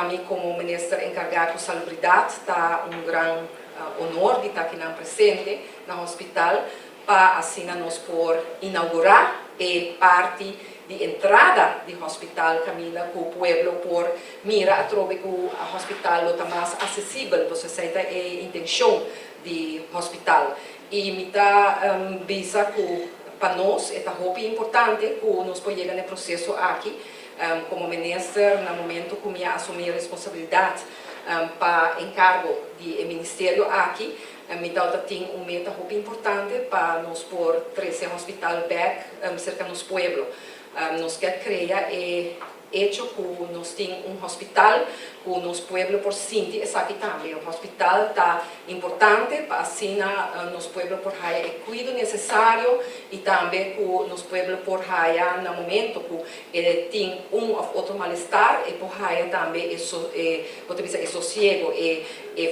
Pa mi como minister encarga cu salubridad ta un gran honor di ta aki presente na hospital pa asina nos por inaugura e parti di entrada di hospital, caminda cu pueblo por mira atrobe cu hospital lo ta mas accesibel, pasobra esey ta e intencion di hospital. Y mi ta bisa cu pa nos ta hopi importante cu nos por yega na e proceso aki. Como minister, na momento cu mi a asumi responsabilidad pa encargo di ministerio aki, mi tin un meta hopi importante pa nos por trece hospital back cerca nos pueblo. Nos kier crea e hecho cu nos tin un hospital cu nos pueblo por sinti esaki tambe. Un hospital ta importante pa asina nos pueblo por haya e cuido necesario y tambe cu nos pueblo por haya na momento cu tin un of otro malestar y por haya tambe e sosiego e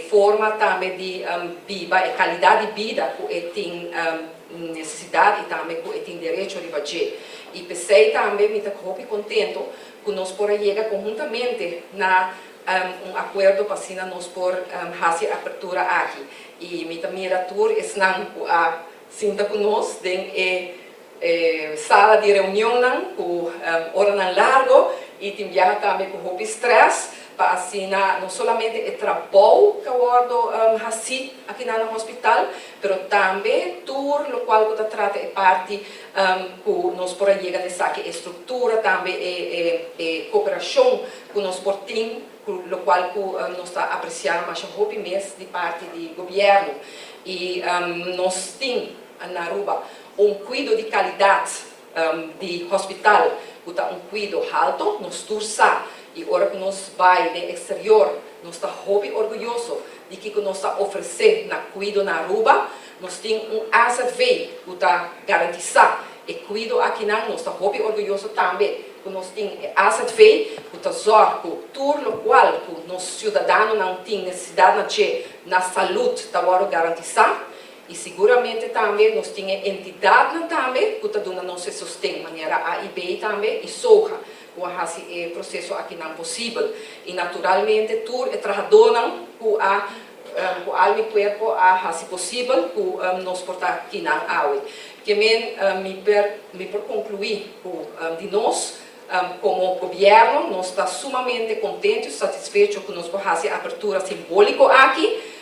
forma tambe di biba e calidad di bida cu e tin necesidad y tambe cu e tin derecho riba dje. Y p'esey tambe mi ta hopi contento cu nos por yega conhuntamente na un acuerdo pa asina nos por haci apertura aki. Y mi ta mira tur esnan cu a sinta cu nos den e sala di reunion cu oranan largo y tin biaha tambe cu hopi stress pa asina no solamente e trabou cu a wordo haci aki na hospital, pero tambe tur locual cu ta trata e parti cu nos por yega na esaki, structura tambe e cooperacion cu nos por tin, locual cu nos ta aprecia mas hopi mes di parti di gobierno. Y nos tin na Aruba un cuido di calidad di hospital cu ta un cuido halto, nos tur sa, y ora cu nos bay den exterior, nos ta hopi orguyoso di kico nos ta ofrece na cuido na Aruba. Nos tin un AZV cu ta garantisa e cuido aki nan, nos ta hopi orguyoso tambe cu nos tin AZV cu ta zorg cu tur locual cu nos ciudadanonan tin necesidad na dje na salud ta wordo garantisa. Y seguramente tambe nos tin entidadnan tambe cu ta duna nos sosten, manera AIB tambe y SOGA, cu a haci e proceso aki nan posibel. Y naturalmente tur e trahadornan cu alma y cuerpo a haci posibel cu nos por ta aki nan awe. Kiermen mi por conclui cu di nos como gobierno nos ta sumamente contento y satisfecho cu nos por haci apertura simbolico aki.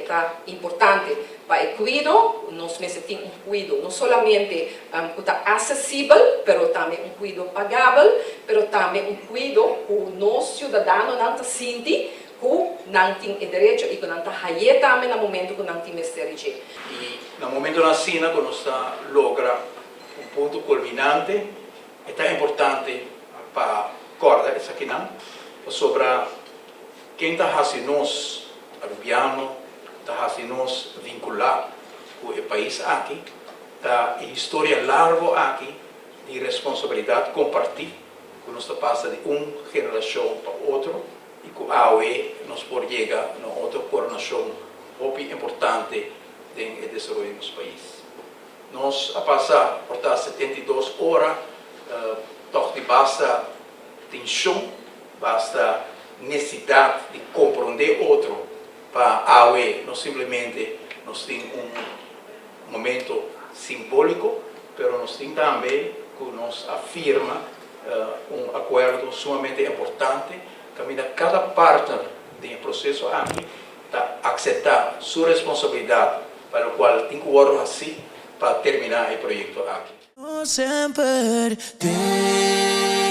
Ta importante pa e cuido, nos mester tin un cuido no solamente cu ta accesibel, pero tambe un cuido pagabel, pero tambe un cuido cu nos ciudadanonan ta sinti cu nan tin e derecho y cu nan ta haye tambe na momento cu nan tin mester dje. Y na momento asina cu nos ta logra un punto culminante, ta importante pa corda esakinan, sobre ken ta haci nos Arubiano, ta haci nos vincula cu e pais aki, ta historia largo aki di responsabilidad comparti, cu nos ta pasa di un generacion pa otro y cu awe nos por yega na otro coronacion hopi importante den desaroyo di nos pais. Nos a pasa por ta 72 ora toch di basta tension, basta necesidad di comprende otro pa awe no simplemente nos tin un momento simbolico, pero nos tin tambe cu nos a firma un acuerdo sumamente importante, caminda cada partner den e proceso aki ta acepta su responsabilidad pa locual tin cu wordo haci pa termina e proyecto aki. Semper te.